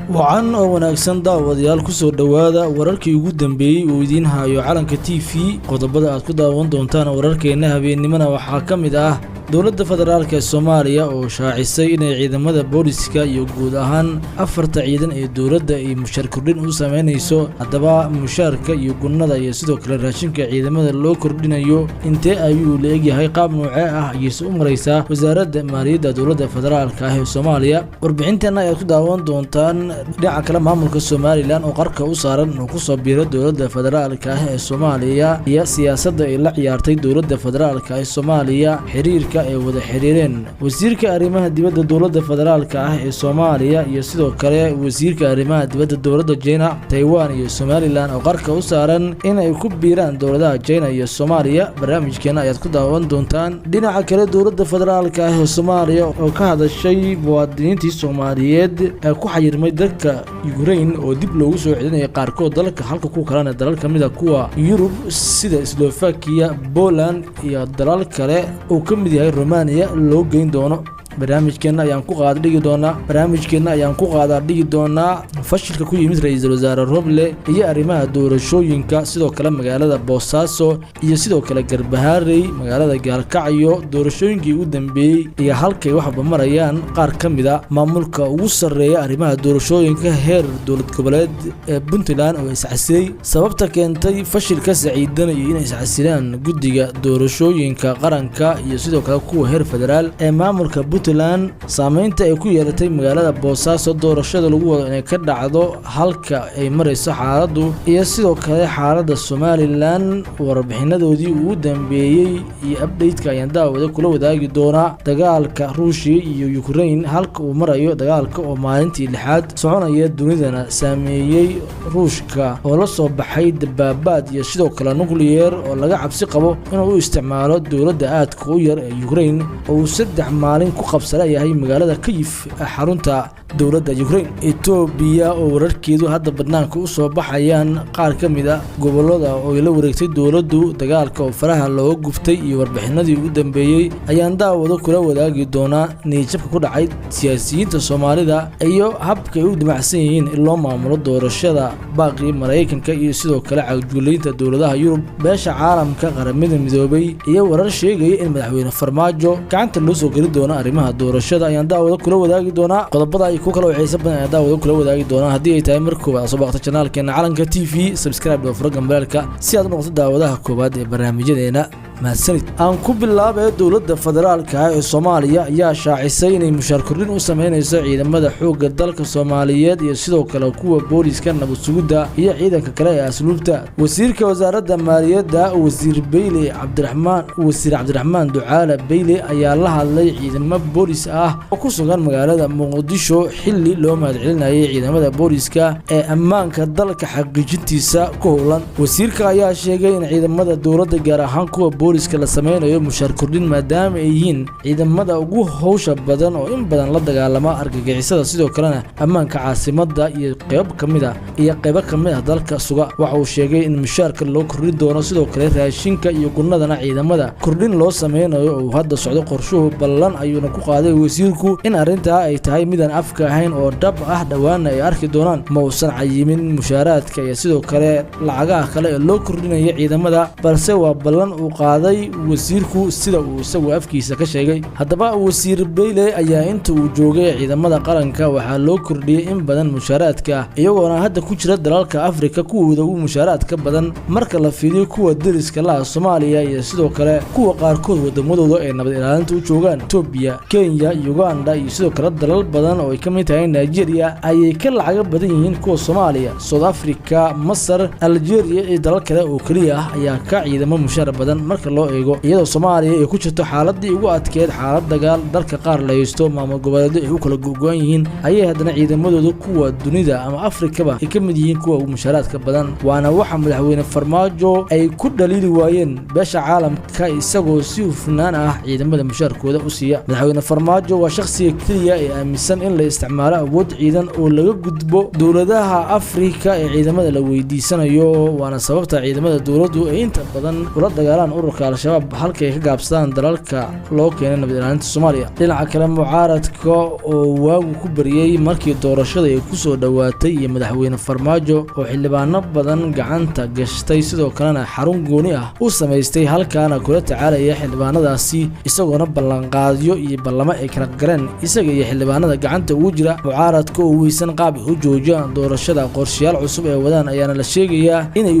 Wacan oo wanaagsan, daawadayaal. Kusoo dhowaada wararkii ugu dambeeyey uu idiin hayo Calanka TV. Qodobada aad ku daawan doontaan wararkeenna habeennimona waxaa ka mid ah dowladda federaalka ee Soomaaliya oo shaacisay inay ciidamada booliska iyo guud ahaan afarta ciidan ee dowladda ay mushaar kordhin u sameynayso. Haddaba, mushaarka iyo gunnada iyo sidoo kale raashinka ciidamada loo kordhinayo intee ayuu la egyahay? Qaab noocee ah ayayse u maraysaa Wasaaradda Maaliyadda dowladda federaalka ah ee Soomaaliya? Warbixinteenna ayaad ku daawan doontaan. Dhinaca kale, maamulka Somaliland oo qarka u saaran inuu kusoo biiro dowladda federaalka ah ee Soomaaliya iyo siyaasadda ay la ciyaartay dowladda federaalka ee Soomaaliya, xiriirka ay wada xiriireen wasiirka arrimaha dibadda dowladda federaalka ah ee Soomaaliya iyo sidoo kale wasiirka arrimaha dibadda dowladda China, Taiwan iyo Somaliland oo qarka u saaran inay ku biiraan dowladaha China iyo Soomaaliya, barnaamijkeena ayaad ku daawan doontaan. Dhinaca kale, dowladda federaalka ah ee Soomaaliya oo ka hadashay muwaadiniintii Soomaaliyeed ee ku xayirmay dalka Ukraine oo dib loogu soo celinaya qaarkood dalka, halka kuwa kalena dalal ka mid a kuwa Yurub sida Slovakia, Poland iyo dalal kale uu ka mid yahay Romania loo geyn doono. Barnaamijkeenna ayaan ku qaadaa dhigi doonaa fashilka ku yimid ra-iisul wasaare Roble iyo arrimaha doorashooyinka, sidoo kale magaalada Boosaaso iyo sidoo kale Garbaharey, magaalada Gaalkacyo, doorashooyinkii ugu dambeeyey iyo halkay waxba marayaan. Qaar ka mid a maamulka ugu sarreeya arrimaha doorashooyinka heer dowlad goboleed ee Puntland oo iscasilay, sababta keentay fashilka saciidana iyo inay iscasilaan guddiga doorashooyinka qaranka iyo sidoo kale kuwa heer federaal ee maamulka Puntland, saameynta ay ku yeelatay magaalada Boosaaso doorashada lagu wado inay ka dhacdo, halka ay marayso xaaladdu, iyo sidoo kale xaaladda Somaliland, warbixinadoodii ugu dambeeyey iyo update-ka ayaan daawada kula wadaagi doonaa. Dagaalka Ruushiya iyo Ukraine, halka uu marayo dagaalka oo maalintii lixaad soconaya, dunidana saameeyey, Ruushka oo la soo baxay dabaabaad iyo sidoo kale nuclear oo laga cabsi qabo inuu u isticmaalo dowladda aadka u yar ee Ukraine oo uu 3 maalin ku qabsanayahay magaalada Kayif ee xarunta dowladda Ukraine, Etoobiya oo wararkeedu hadda banaanka u soo baxayaan, qaar ka mid a gobollada oo ay la wareegtay dowladdu, dagaalka oo faraha looga guftay iyo warbixinadii ugu dambeeyey ayaan daawado kula wadaagi doonaa. Niyadjabka ku dhacay siyaasiyiinta Soomaalida iyo habka ay u damacsan yihiin in loo maamulo doorashada, baaqii Maraykanka iyo sidoo kale cagjuulaynta dowladaha Yurub, beesha caalamka, Qaramada Midoobay iyo warar sheegaya in Madaxweyne Farmaajo gacanta loo soo geli doono arrimaha doorashada ayaan daawado kula wadaagi doonaa. Qodobada iyo kuwo kale oo xiiso badan ayaan daawado kula wadaagi doonaa. Haddii ay tahay mar koowaad soo baqta channel-keena Calanka TV, subscribe oo furo gambaleelka si aad u noqoto daawadaha koowaad ee barnaamijyadeena. Mahadsanid. Aan ku bilaabee, dowladda federaalka ah ee Soomaaliya ayaa shaacisay inay mushaar kordhin u sameynayso ciidamada xoogga dalka Soomaaliyeed iyo sidoo kale kuwa booliska, nabad sugidda iyo ciidanka kale ee asluubta. Wasiirka Wasaaradda Maaliyadda, Wasiir Beyle Cabdiraxmaan, Wasiir Cabdiraxmaan Ducaale Beyle, ayaa la hadlay ciidamo boolis ah oo ku sugan magaalada Muqdisho xilli loo mahadcelinayay ciidamada booliska ee ammaanka dalka xaqiijintiisa ku howlan. Wasiirka ayaa sheegay in ciidamada dowladda, gaar ahaan kuwa booliska, la sameynayo mushaar kordhin maadaama ay yihiin ciidamada ugu howsha badan oo in badan la dagaalama argagixisada, sidoo kalena ammaanka caasimadda iyo qaybo ka mid ah dalka suga. Waxa uu sheegay in mushaarka loo kordhin doono, sidoo kale raashinka iyo gunnadana ciidamada kordhin loo sameynayo oo uu hadda socdo qorshuhu. Ballan ayuuna ku qaaday wasiirku in arrintaa ay tahay midaan afka ahayn oo dhab ah, dhowaana ay arki doonaan. Ma uusan cayimin mushaaraadka iyo sidoo kale lacagaha kale ee loo kordhinaya ciidamada, balse waa ballan uu qaaday wasiirku sida uu isagu afkiisa ka sheegay. Haddaba, Wasiir Beyle ayaa inta uu joogay ciidamada qaranka waxaa loo kordhiyey in badan mushaaraadka, iyagoona hadda ku jira dalalka Afrika kuwooda ugu mushaaraadka badan marka la fiiriyo kuwa deriska laha Soomaaliya iyo sidoo kale kuwa qaarkood wadamadooda ay nabad ilaalinta u joogaan. Etoobiya, Kenya, Uganda iyo sidoo kale dalal badan oo ay ka mid tahay Nigeria ayay ka lacago badan yihiin kuwa Soomaaliya. South Africa, Masar, Algeria iyo dalal kale oo keliya ah ayaa ka ciidamo mushaar badan marka loo eego, iyadoo Soomaaliya ay ku jirto xaaladii ugu adkeed, xaalad dagaal, dalka qaar la haysto, maamul goboleedyo ay u kala go'go'an yihiin, ayay haddana ciidamadooda kuwa dunida ama Afrikaba ay ka mid yihiin kuwa ugu mushaaraadka badan. Waana waxa Madaxweyne Farmaajo ay ku dhaliili waayeen beesha caalamka, isagoo si hufnaan ah ciidamada mushaarkooda u siiya. Madaxweyne Farmaajo waa shakhsiga keliya ee aaminsan in la isticmaalo awood ciidan oo laga gudbo dowladaha Afrika ee ciidamada la weydiisanayo, waana sababta ciidamada dowladdu ay inta badan ula dagaalaan ururka. Ururka Al-Shabaab halkay ka gaabsadaan dalalka loo keenay nabad ilaalinta Soomaaliya. Dhinaca kale, mucaaradka oo waagu ku bariyey markii doorashada ay kusoo dhowaatay iyo madaxweyne Farmaajo oo xildhibaano badan gacanta gashtay, sidoo kalena xarun gooni ah u samaystay, halkaana kula tacaalaya xildhibaanadaasi, isagoona ballanqaadyo iyo ballamo ay kala galeen isaga iyo xildhibaanada gacanta ugu jira. Mucaaradka oo weysan qaab u joojiyaan doorashada, qorshayaal cusub ee wadaan ayaana la sheegayaa inay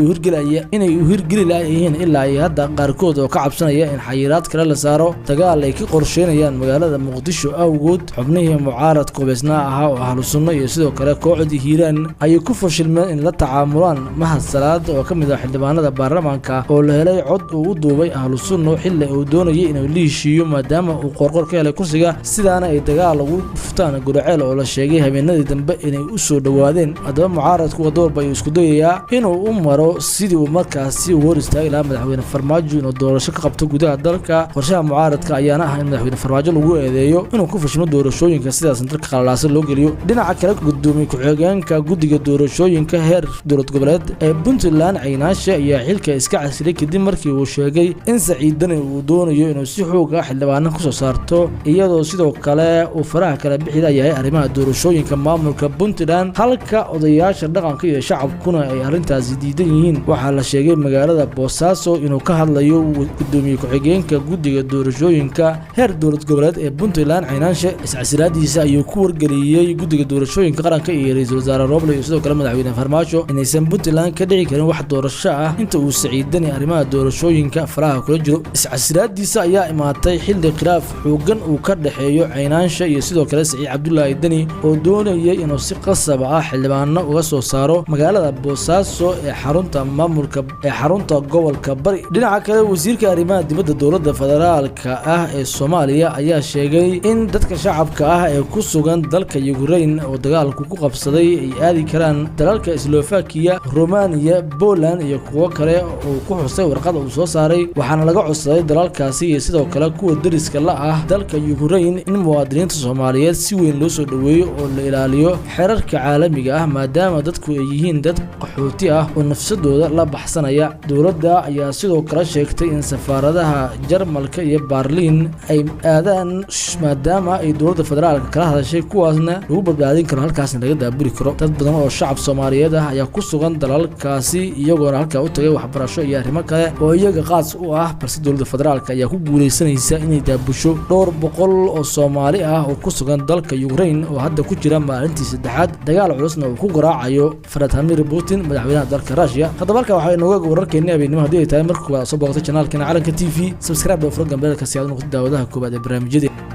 u hirgeli laayihiin ilaa ay hadda qaarkood oo ka cabsanaya in xayiraad kale la saaro dagaal ay ka qorsheynayaan magaalada Muqdisho awgood. Xubnihii mucaaradka hubeysnaa ahaa oo Ahlu Sunno iyo sidoo kale kooxdii Hiiraan ayay ku fashilmeen in la tacaamulaan Mahad Salaad oo ka mid ah xildhibaanada baarlamaanka, oo la helay cod uu u duubay Ahlu Sunno xilli uu doonayay inuu la heshiiyo maadaama uu Qoorqoor ka helay kursiga, sidaana ay dagaal ugu dhuftaan Guriceel oo la sheegay habeenadii dambe inay u soo dhowaadeen. Haddaba mucaaradku waddo walba ayuu isku dayayaa inuu u maro sidii uu markaasi ugu hor istaagi lahaa madaxweyne Farmaajo inuu doorasho ka qabto gudaha dalka. Qorshaha mucaaradka ayaana ah in madaxweyne Farmaajo lagu eedeeyo inuu ku fashilo doorashooyinka, sidaasna dalka qalalaasa loo geliyo. Dhinaca kale, gudoomiye ku-xigeenka guddiga doorashooyinka heer dowlad goboleed ee Puntland, Caynaashe, ayaa xilka iska casilay kadib markii uu sheegay in Saciid Dani uu doonayo inuu si xoog ah xildhibaano kusoo saarto, iyadoo sidoo kale uu faraha kala bixi layahay arrimaha doorashooyinka maamulka Puntland, halka odayaasha dhaqanka iyo shacabkuna ay arrintaasi diidan yihiin. Waxaa la sheegay magaalada Boosaaso inuu ka hadlayo gudoomiye ku-xigeenka guddiga doorashooyinka heer dowlad goboleed ee Puntland, Caynaanshe. Iscasilaadiisa ayuu ku wargeliyey guddiga doorashooyinka qaranka iyo ra-iisul wasaare Roble iyo sidoo kale madaxweyne Farmaajo inaysan Puntland ka dhici karin wax doorasho ah inta uu Saciid Dani arrimaha doorashooyinka faraha kula jiro. Iscasilaadiisa ayaa imaatay xilli khilaaf xoogan uu ka dhexeeyo Caynaansha iyo sidoo kale Saciid Cabdulaahi Deni oo doonayay inuu si qasab ah xildhibaano uga soo saaro magaalada Boosaaso ee xarunta maamulka ee xarunta gobolka Bari. Dhinaca kale, wasiirka arrimaha dibadda dowladda federaalka ah ee Soomaaliya ayaa sheegay in dadka shacabka ah ee ku sugan dalka Ukraine oo dagaalku ku qabsaday ay aadi karaan dalalka Slovakia, Romania, Poland iyo kuwo kale oo ku xusay warqada uu soo saaray. Waxaana laga codsaday dalalkaasi iyo sidoo kale kuwa deriska la ah dalka Ukraine in muwaadiniinta Soomaaliyeed si weyn loo soo dhoweeyo oo la ilaaliyo xeerarka caalamiga ah, maadaama dadku ay yihiin dad qaxooti ah oo nafsadooda la baxsanaya. Dowladda ayaa sidoo kale sheegtay in safaaradaha Jarmalka iyo Barliin ay aadaan, maadaama ay dowladda federaalka kala hadashay, kuwaasna lagu badbaadin karo, halkaasna laga daaburi karo. Dad badan oo shacab Soomaaliyeed ah ayaa ku sugan dalalkaasi, iyagoona halkaa u tagay waxbarasho iyo arrimo kale oo iyaga qaas u ah, balse dowladda federaalka ayaa ku guuleysanaysa inay daabusho dhowr boqol oo Soomaali ah oo ku sugan dalka Ukraine oo hadda ku jira maalintii saddexaad, dagaal culusna uu ku garaacayo Vladimir Putin, madaxweynaha dalka Russia. Haddaba halkaa waxaa inooga wararkeeni habeenimo. Haddii ay tahay marka koowaad soo booqatay channelkeena Calanka TV, subscribe oo furo gambeelka si aad u noqotid daawadaha koowaad ee barnaamijyada.